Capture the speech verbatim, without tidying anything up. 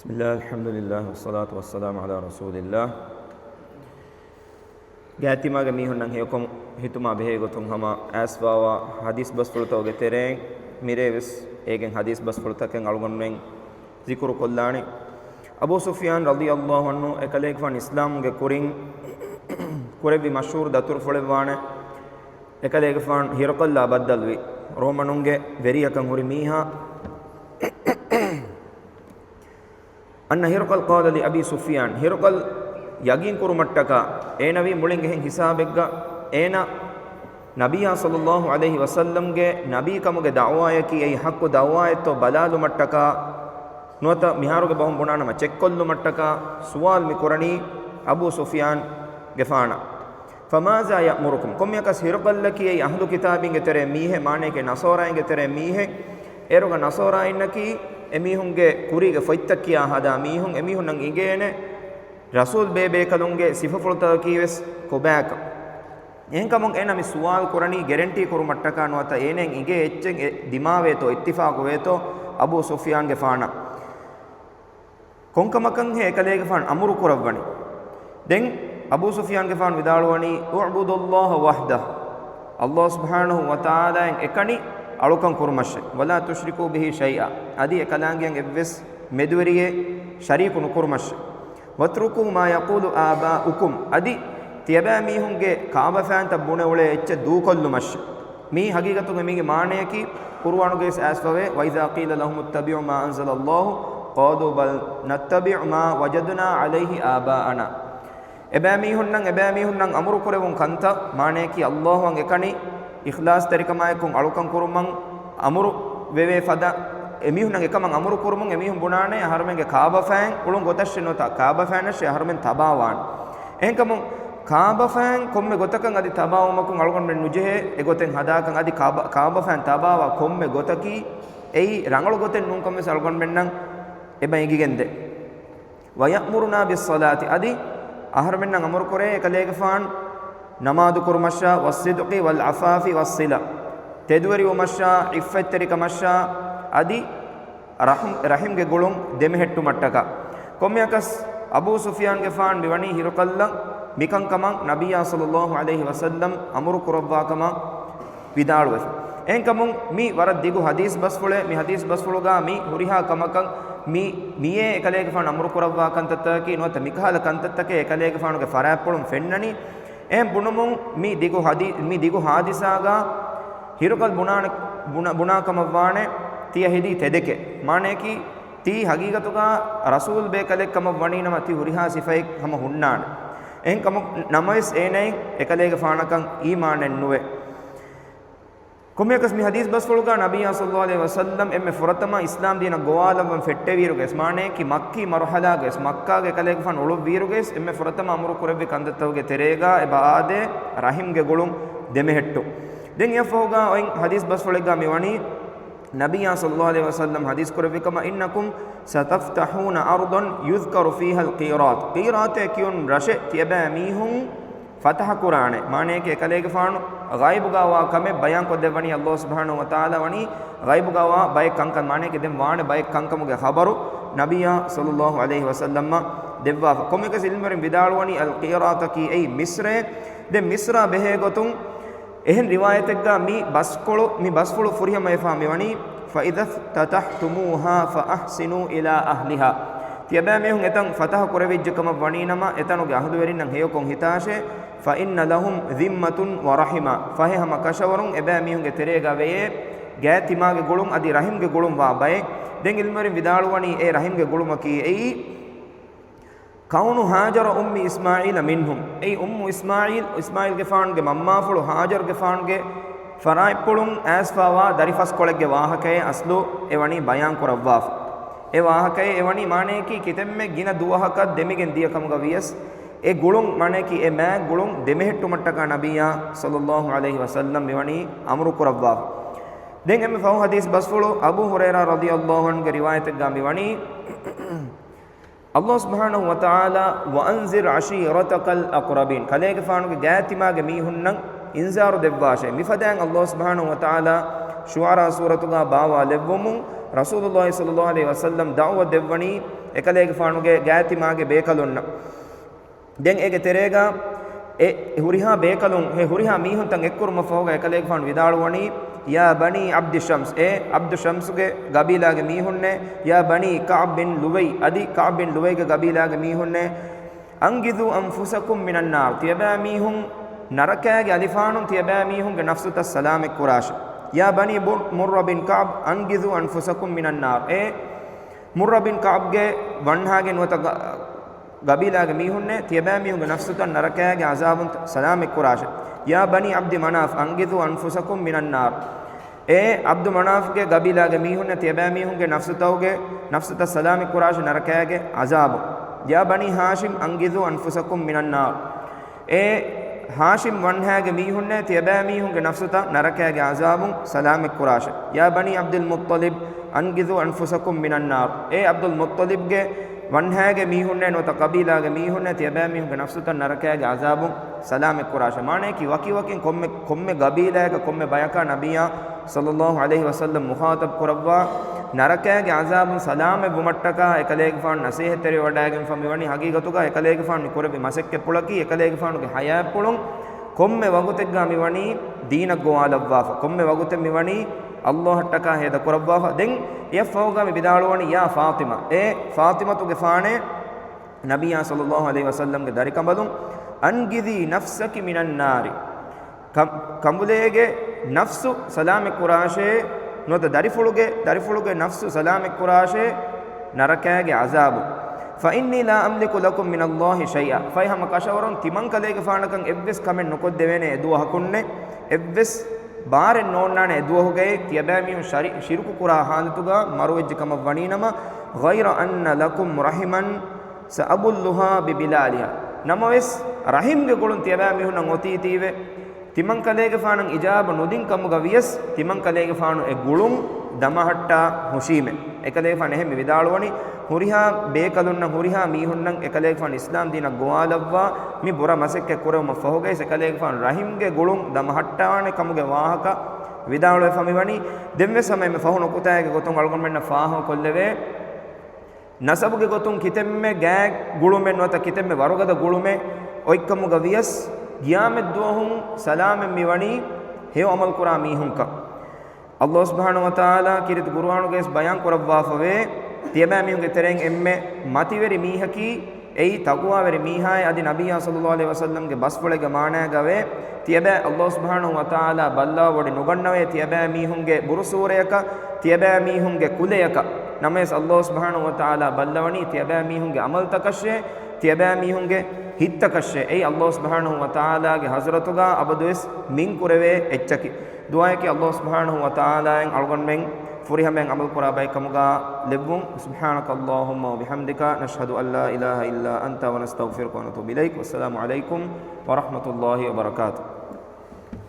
بسم الله، الحمد لله، والصلاة والسلام على رسول الله. ގާތިމާގެ މީހުންނަށް ހެޔޮކޮށް ހިތުމާ ބެހޭ ގޮތުން ހަމަ އައިސްފާވާ ހަދީސް ބަސްފުޅުތަކުގެ ތެރެއިން މިރޭ ވެސް އޭގެން ހަދީސް ބަސްފުޅުތަކެއް އަޅުގަނޑުމެން ޒިކުރު ކޮށްލާނީ. އަބޫ ސުފްޔާން ރަޟިޔަﷲ ޢަންހު އެކަލޭގެފާނު އިސްލާމުގެ ކުރިން، ކުރެއްވި މަޝްހޫރު ދަތުރުފުޅެއް ވާނެ. އެކަލޭގެފާނު ހިރަޤަލްއާ ބައްދަލުވި، ރޯމަނުންގެ ވެރިޔަކަށް ހުރި މީހާ. އަންނަ ހިރަޤަލް ޤާލަ ލި އަބީ ސުފްޔާން، ހިރަޤަލް ޔަގީން ކުރުމަށްޓަކާ، އޭނަވީ މުޅިން އެހެން ހިސާބެއްގަ، އޭނަ ނަބިއްޔާ ޞައްލަﷲ ޢަލައިހި ވަސައްލަމްގެ ނަބީކަމުގެ ދަޢުވާޔަކީ އެއީ ޙައްޤު ދަޢުވާއެއްތޯ ބަލާލުމަށްޓަކާ، ނުވަތަ މިހާރުގެ ބަހުން ބުނާނަމަ ޗެކްކޮށްލުމަށްޓަކާ ސުވާލު މި ކުރަނީ އަބޫ ސުފްޔާންގެ ފާނަށް. ފަމާޒާ ޔައްމުރުކުމް، ކޮންމެއަކަސް ހިރަޤަލްއަކީ އެއީ އަހުލު ކިތާބީންގެ ތެރޭ މީހެއް، މާނަޔަކީ ނަޞާރާއިންގެ ތެރޭ މީހެއް. އޭރުގަ ނަޞާރާއިންނަކީ އެމީހުންގެ ކުރީގެ ފޮތްތައް ކިޔާ ހަދާ މީހުން، އެމީހުންނަށް އިނގޭނެ ރަސޫލް ބޭބޭކަލުންގެ ސިފަފުޅުތަކަކީ ވެސް ކޮބާކަން. އެހެންކަމުން އޭނަ މި ސުވާލު ކުރަނީ ގެރެންޓީ ކުރުމަށްޓަކާ ނުވަތަ އޭނައަށް އިނގޭ އެއްޗެއް އެ ދިމާވޭތޯ އިއްތިފާޤުވޭތޯ އަބޫ ސުފްޔާންގެ ފާނަށް. ކޮންކަމަކަށްހޭ އެކަލޭގެފާނު އަމުރު ކުރައްވަނީ؟ ދެން އަބޫ ސުފްޔާންގެފާނު ވިދާޅުވަނީ، "اعبدوا الله وحده." ﷲ ސުބްޙާނަހު ވަތަޢާލާއަށް އެކަނި އަޅުކަން ކުރުމަށެ. "ولا تشركوا به شيئا." އަދި އެކަލާނގެއަށް އެއްވެސް މެދުވެރިއެއް ޝަރީކު ނުކުރުމަށެ. "واتركوا ما يقول آباؤكم." އަދި ތިޔަބައިމީހުންގެ ކާބަފައިންތައް ބުނެ އުޅޭ އެއްޗެއް ދޫކޮށްލުމަށެ. މީ ހަގީގަތުގަ މީގެ މާނަޔަކީ، ޤުރުއާނުގައި އައިސްފަވޭ، "وإذا قيل لهم اتبعوا ما أنزل الله قالوا بل نتبع ما وجدنا عليه آباءنا." އެބައިމީހުންނަށް، އެބައިމީހުންނަށް އަމުރު ކުރެވުން ކަންތައް، މާނަޔަކީ، ﷲ އަށް އެކަނި އިޚްލާޞްތެރިކަމާއެކު އަޅުކަން ކުރުމަށް އަމުރު ވެވޭ ފަދަ، އެމީހުންނަށް އެކަމަށް އަމުރު ކުރުމުން އެމީހުން ބުނާނެ، އަހަރުމެންގެ ކާބަފައިން އުޅުން ގޮތަށް ނުވަތަ ކާބަފައިންނަށް އަހަރުމެން ތަބާވާނެ. އެހެންކަމުން ކާބަފައިން ކޮންމެ ގޮތަކަށް އަދި ތަބާވުމަކުން އަޅުގަނޑުމެން ނުޖެހޭ އެގޮތެއް ހަދާކަށް. އަދި ކާބަ-، ކާބަފައިން ތަބާވާ ކޮންމެ ގޮތަކީ އެއީ ރަނގަޅު ގޮތެއް ނޫންކަން ވެސް އަޅުގަނޑުމެންނަށް އެބަ އެނގިގެންދޭ. "ويأمرنا بالصلاة." އަދި އަހަރުމެންނަށް އަމުރު ކުރޭ އެކަލޭގެފާނު ނަމާދު ކުރުމަށާ، "والصدق والعفاف والصلة." ތެދުވެރިވުމަށާ، ޢިއްފަތްތެރިކަމަށާ، އަދި ރަޙްމް-، ރަޙިމްގެ ގުޅުން ދެމެހެއްޓުމަށްޓަކާ. ކޮންމެއަކަސް އަބޫ ސުފްޔާންގެފާން މިވަނީ ހިރަޤަލްއަށް މިކަންކަމަށް ނަބިއްޔާ ޞައްލަﷲ ޢަލައިހި ވަސައްލަމް އަމުރު ކުރައްވާކަމަށް ވިދާޅުވެފަ. އެހެންކަމުން މި ވަރަށް ދިގު ޙަދީޘް ބަސްފުޅެއް. މި ޙަދީޘް ބަސްފުޅުގަ މި ހުރިހާ ކަމަކަށް މި، މިއޭ އެކަލޭގެފާނު އަމުރު ކުރައްވާ ކަންތައްތަކަކީ ނުވަތަ މިކަހަލަ ކަންތައްތަކެއް އެކަލޭގެފާނުގެ ފަރާތްޕުޅުން ފެންނަނީ. އެހެން ބުނުމުން މި ދިގު ޙަދީ-، މި ދިގު ޙާދިސާގަ ހިރަޤަލް ބުނާނެ-، ބުނަ-، ބުނާ ކަމަށްވާނެ ތިޔަ ހެދީ ތެދެކެ. މާނަޔަކީ ތީ ޙަޤީޤަތުގަ ރަސޫލް ބޭކަލެއް ކަމަށް ވަނީ ނަމަ ތި ހުރިހާ ސިފައެއް ހަމަ ހުންނާނެ. އެހެން ކަމު ނަމަވެސް އޭނައަށް އެކަލޭގެފާނަކަށް އީމާނެއް ނުވޭ. ކޮންމެއަކަސް މި ޙަދީޘް ބަސްފުޅުގަ ނަބިއްޔާ ޞައްލަﷲ ޢަލައިހި ވަސައްލަމް އެންމެ ފުރަތަމަ އިސްލާމް ދީނަށް ގޮވާލައްވަން ފެއްޓެވިއިރުގައި، މާނަޔަކީ މައްކީ މަރުޙަލާގައި، މައްކާގެ ކަލޭގެފާނު އުޅުއްވިއިރުގައި އެންމެ ފުރަތަމަ އަމުރު ކުރެއްވި ކަންތައްތަކުގެ ތެރޭގަ އެބަ އާދޭ ރަޙިމްގެ ގުޅުން ދެމެހެއްޓުން. ދެން އެއަށްފަހުގަ އޮތް ޙަދީޘް ބަސްފުޅެއްގަ މިވަނީ، ނަބިއްޔާ ޞައްލަﷲ ޢަލައިހި ވަސައްލަމް ޙަދީޘް ކުރެއްވި ކަމަށް، "إنكم ستفتحون أرضا يذكر فيها القيراط." ޤީރާޠޭ ކިޔުން ރަށެއް ތިޔަބައިމީހުން ފަތަޙަ ކުރާނެ. މާނަޔަކީ އެކަލޭގެފާނު ޣައިބުގަ ވާ ކަމެއް ބަޔާން ކޮށްދެއްވަނީ ﷲ ސުބްޙާނަހޫ ވަތަޢާލާ ވަނީ ޣައިބުގަ ވާ ބައެއް ކަންކަން، މާނަޔަކީ ދެން ވާނެ ބައެއް ކަންކަމުގެ ޚަބަރު ނަބިއްޔާ ޞައްލަﷲ ޢަލައިހި ވަސައްލަމަށް ދެއްވާފަ. ކޮންމެއަކަސް ޢިލްމުވެރިން ވިދާޅުވަނީ އަލް ޤީރާޠަކީ އެއީ މިޞްރޭ. ދެން މިޞްރާ ބެހޭ ގޮތުން އެހެން ރިވާޔަތެއްގަ މި ބަސްކޮޅު، މި ބަސްފުޅު ފުރިހަމަވެފަ މިވަނީ، "فإذا افتتحتموها فأحسنوا إلى أهلها." ތިޔަބައިމީހުން އެތަން ފަތަޙަ ކުރެވިއްޖެ ކަމަށް ވަނީ ނަމަ، އެތަނުގެ އަހުލުވެރިންނަށް ހެޔޮކޮށް ހިތާށޭ، "فإن لهم ذمة ورحمة." ފަހެ ހަމަ ކަށަވަރުން އެބައިމީހުންގެ ތެރޭގަ ވެޔޭ ގާތް ތިމާގެ ގުޅުން އަދި ރަޙިމްގެ ގުޅުން ވާ ބައެއް. ދެން ޢިލްމުވެރިން ވިދާޅުވަނީ އެ ރަޙިމްގެ ގުޅުމަކީ އެއީ، كون هاجر أم إسماعيل منهم. އެއީ އުއްމު އިސްމާޢީލް، އިސްމާޢީލްގެފާނުގެ މަންމާފުޅު ހާޖަރުގެފާނުގެ ފަރާތްޕުޅުން އައިސްފާވާ ދަރިފަސްކޮޅެއްގެ ވާހަކައޭ އަސްލު އެވަނީ ބަޔާން ކުރައްވާފަ. އެ ވާހަކައޭ އެވަނީ މާނަޔަކީ ކިތަންމެ ގިނަ ދުވަހަކަށް ދެމިގެން ދިޔަ ކަމުގަ ވިޔަސް، އެ ގުޅުން މާނަޔަކީ އެ މާތް ގުޅުން ދެމެހެއްޓުމަށްޓަކާ ނަބިއްޔާ ޞައްލަﷲ ޢަލައިހި ވަސައްލަމް މިވަނީ އަމުރު ކުރައްވާފަ. ދެން އެންމެ ފަހު ޙަދީޘް ބަސްފުޅު އަބޫ ހުރައިރާ ރަޟިޔަﷲ ޢަންހުގެ ރިވާޔަތެއްގަ މިވަނީ، ﷲ ސުބްޙާނަހޫ ވަތަޢާލާ، "وأنذر عشيرتك الأقربين." ކަލޭގެފާނުގެ ގާތްތިމާގެ މީހުންނަށް އިންޒާރު ދެއްވާށޭ. މިފަދައިން ﷲ ސުބްޙާނަހޫ ވަތަޢާލާ ޝުޢަރާ ސޫރަތުގަ ބާވާލެއްވުމުން ރަސޫލުﷲ ޞައްލަﷲ ޢަލައިހި ވަސައްލަމް ދަޢުވަ ދެއްވަނީ އެކަލޭގެފާނުގެ ގާތިމާގެ ބޭކަލުންނަށް. ދެން އޭގެ ތެރޭގަ އެ ހުރިހާ ބޭކަލުން، އެ ހުރިހާ މީހުންތައް އެއްކުރުމަށް ފަހުގަ އެކަލޭގެފާނު ވިދާޅުވަނީ، يا بني عبد شمس، އޭ ޢަބްދު ޝަމްސުގެ ގަބީލާގެ މީހުންނޭ، يا بني كعب بن لؤي، އަދި ކަޢްބް ބިން ލުއައިގެ ގަބީލާގެ މީހުންނޭ، أنقذوا أنفسكم من النار، ތިޔަބައިމީހުން ނަރަކައިގެ އަލިފާނުން ތިޔަބައިމީހުންގެ ނަފްސުތައް ސަލާމަތްކުރާށެ. يا بني بر-، مرة بن كعب، أنقذوا أنفسكم من النار، އޭ މުއްރަ ބިން ކަޢްބްގެ ވަންހާގެ ނުވަތަ ގަ-، ގަބީލާގެ މީހުންނޭ، ތިޔަބައިމީހުންގެ ނަފްސުތައް ނަރަކައިގެ ޢަޒާބުން ސަލާމަތްކުރާށެ. يا بني عبد مناف، أنقذوا أنفسكم من النار، އޭ ޢަބްދު މަނާފްގެ ގަބީލާގެ މީހުންނޭ، ތިޔަބައިމީހުންގެ ނަފްސުތައުގެ، ނަފްސުތައް ސަލާމަތްކުރާށެ ނަރަކައިގެ ޢަޒާބުން. يا بني هاشم، أنقذوا أنفسكم من النار، އޭ ހާޝިމް ވަންހާގެ މީހުންނޭ، ތިޔަބައިމީހުންގެ ނަފްސުތައް ނަރަކައިގެ ޢަޒާބުން ސަލާމަތްކުރާށެ. يا بني عبد المطلب، أنقذوا أنفسكم من النار، އޭ ޢަބްދުލް މުއްޠަލިބްގެ ވަންހާގެ މީހުންނޭ ނުވަތަ ޤަބީލާގެ މީހުންނޭ، ތިޔަބައިމީހުންގެ ނަފްސުތައް ނަރަކައިގެ ޢަޒާބުން ސަލާމަތްކުރާށެ. މާނަޔަކީ ވަކިވަކިން ކޮންމެ، ކޮންމެ ގަބީލާއަކަށް ކޮންމެ ބަޔަކާ ނަބިއްޔާ ޞައްލަﷲ ޢަލައިހި ވަސައްލަމް މުޚާޠަބް ކުރައްވާ، ނަރަކައިގެ ޢަޒާބުން ސަލާމަތްވުމަށްޓަކާ އެކަލޭގެފާނު ނަޞޭޙަތްތެރިވެވަޑައިގެންފަ މިވަނީ. ހަގީގަތުގަ އެކަލޭގެފާނު މި ކުރެއްވި މަސައްކަތްޕުޅަކީ އެކަލޭގެފާނުގެ ޙަޔާތްޕުޅުން ކޮންމެ ވަގުތެއްގަ މިވަނީ ދީނަށް ގޮވާލައްވާފަ، ކޮންމެ ވަގުތެއް މިވަނީ ﷲ އަށްޓަކާ ހޭދަކުރައްވާފަ. ދެން އެއަށްފަހުގަ މި ވިދާޅުވަނީ، يا فاطمة، އޭ ފާޠިމަތުގެފާނޭ، ނަބިއްޔާ ޞައްލަﷲ ޢަލައިހި ވަސައްލަމްގެ ދަރިކަނބަލުން، أنقذي نفسك من النار، ކަ-، ކަނބުލޭގެ ނަފްސު ސަލާމަތްކުރާށޭ، ނުވަތަ ދަރިފުޅުގެ، ދަރިފުޅުގެ ނަފްސު ސަލާމަތްކުރާށޭ ނަރަކައިގެ ޢަޒާބުން. فإني لا أملك لكم من الله شيئا، ފައި ހަމަ ކަށަވަރުން ތިމަންކަލޭގެފާނަކަށް އެއްވެސް ކަމެއް ނުކޮށްދެވޭނެ އެދުވަހަކުންނެއް، އެއްވެސް ބާރެއް ނޯންނާނެ އެދުވަހުގައި ތިޔަބައިމީހުން ޝަރި-، ޝިރުކު ކުރާ ޙާލަތުގަ މަރުވެއްޖެ ކަމަށް ވަނީނަމަ، غير أن لكم رحما سأبلها ببلالها، ނަމަވެސް ރަޙިމްގެ ގުޅުން ތިޔަބައިމީހުންނަށް އޮތީތީވެ، ތިމަންކަލޭގެފާނަށް އިޖާބަ ނުދިން ކަމުގަ ވިޔަސް، ތިމަންކަލޭގެފާނު އެ ގުޅުން ދަމަހައްޓާ ހުށީމެ. އެކަލޭގެފާނު އެހެން މި ވިދާޅުވަނީ، ހުރިހާ ބޭކަލުންނަށް، ހުރިހާ މީހުންނަށް އެކަލޭގެފާނު އިސްލާމް ދީނަށް ގޮވާލައްވާ މި ބުރަ މަސައްކަތް ކުރެވުމަށް ފަހުގައި، އެކަލޭގެފާނު ރަޙިމްގެ ގުޅުން ދަމަހައްޓާނެ ކަމުގެ ވާހަކަ ވިދާޅުވެފަ މިވަނީ. ދެންވެސް ހަމަ އެންމެ ފަހު ނުކުތާއެއްގެ ގޮތުން އަޅުގަނޑުމެންނަށް ފާހަގަކޮށްލެވޭ، ނަސަބުގެ ގޮތުން ކިތަންމެ ގާތް ގުޅުމެއް ނުވަތަ ކިތަންމެ ވަރުގަދަ ގުޅުމެއް އޮތްކަމުގަ ވިޔަސް، ގިޔާމަތްދުވަހުން ސަލާމަތް މިވަނީ ހެޔޮ ޢަމަލު ކުރާ މީހުންކަން. ﷲ ސުބްޙާނަހޫ ވަތަޢާލާ ކީރިތި ޤުރުއާނުގައި ވެސް ބަޔާން ކުރައްވާފަވޭ، ތިޔަބައިމީހުންގެ ތެރެއިން އެންމެ މަތިވެރި މީހަކީ، އެއީ ތަޤްވާވެރި މީހާއޭ. އަދި ނަބިއްޔާ ޞައްލަﷲ ޢަލައިހި ވަސައްލަމްގެ ބަސްފުޅެއްގެ މާނައިގައި ވޭ، ތިޔަބައި ﷲ ސުބްޙާނަހޫ ވަތަޢާލާ ބައްލަވާ ވޮޑި ނުގަންނަވޭ، ތިޔަބައިމީހުންގެ ބުރުސޫރަޔަކަށް، ތިޔަބައިމީހުންގެ ކުލަޔަކަށް. ނަމަވެސް ﷲ ސުބްޙާނަހޫ ވަތަޢާލާ ބައްލަވަނީ ތިޔަބައިމީހުންގެ ޢަމަލުތަކަށޭ، ތިޔަބައިމީހުންގެ ހިތްތަކަށޭ. އެއީ ﷲ ސުބްޙާނަހޫ ވަތަޢާލާގެ ޙަޟްރަތުގަ އަބަދުވެސް މިން ކުރެވޭ އެއްޗަކީ. ދުޢާއަކީ ﷲ ސުބްޙާނަހޫ ވަތަޢާލާއިން އަޅުގަނޑުމެން ފުރިހަމައިން ޢަމަލުކުރާ ބައެއް ކަމުގަ ލެއްވުން. سبحانك اللهم وبحمدك، نشهد أن لا إله إلا أنت، ونستغفرك ونتوب إليك. والسلام عليكم ورحمة الله وبركاته.